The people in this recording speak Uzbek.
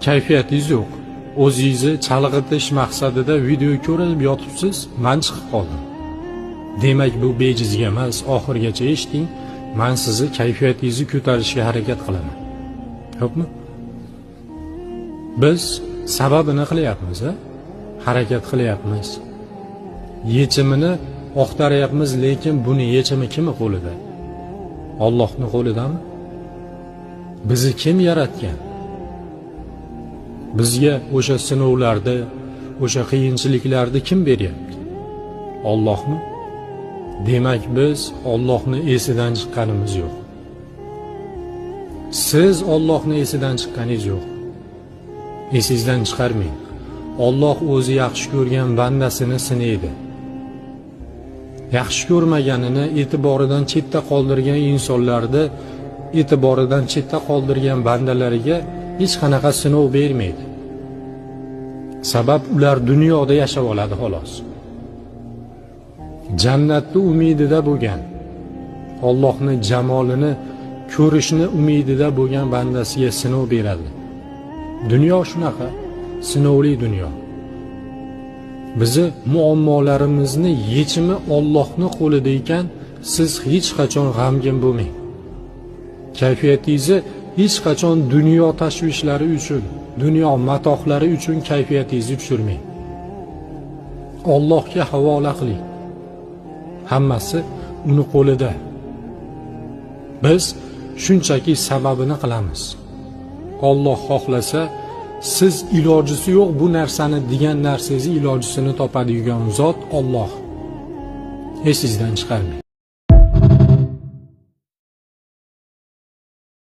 Kayfiyatingiz yo'q. O'zingizni chalg'itish maqsadida video ko'rib yotibsiz, man chiqib qoldim. Demak, bu bejizga emas, oxirigacha eshiting. Man sizni kayfiyatingizni ko'tarishga harakat qilaman. Yo'qmi? Biz sababini qilyapmiz, a? Harakat qilyapmiz. Yechimini oqtaryapmiz, lekin buni yechimi kimni qo'lida? Allohning qo'lidami? Bizni kim yaratgan? Bizga o'sha sinovlarni, o'sha qiyinchiliklarni kim beryapti? Allohmi? Demak, biz Allohni esidan chiqqanimiz yo'q. Siz Allohni esidan chiqqaningiz yo'q. Esingizdan chiqarmang. Alloh o'zi yaxshi ko'rgan bandasini sinaydi. Yaxshi ko'rmaganini e'tiboridan chetda qoldirgan insonlarni e'tiboridan chetda qoldirgan bandalariga hech qanaqa sinov bermaydi. Sabab ular dunyoda yashab oladi xolos. Jannatni umidida bo'lgan, Allohni jamolini ko'rishni umidida bo'lgan bandasiga sinov beradi. Dunyo shunaqa, sinovli dunyo. Bizi muammolarimizni yechimi Allohning qo'lida ekan, siz hech qachon g'amgin bo'lmang. Kayfiyatingizni hech qachon dunyo tashvishlari uchun, dunyo matohlari uchun kayfiyatingizni tushirmang. Allohga havola qiling. Hammasi uni qo'lida. Biz shunchaki sababini qilamiz. Alloh xohlasa, siz ilojisi yo'q bu narsani degan narsangizni ilojisini topadigan zot Alloh. Esingizdan chiqarmang.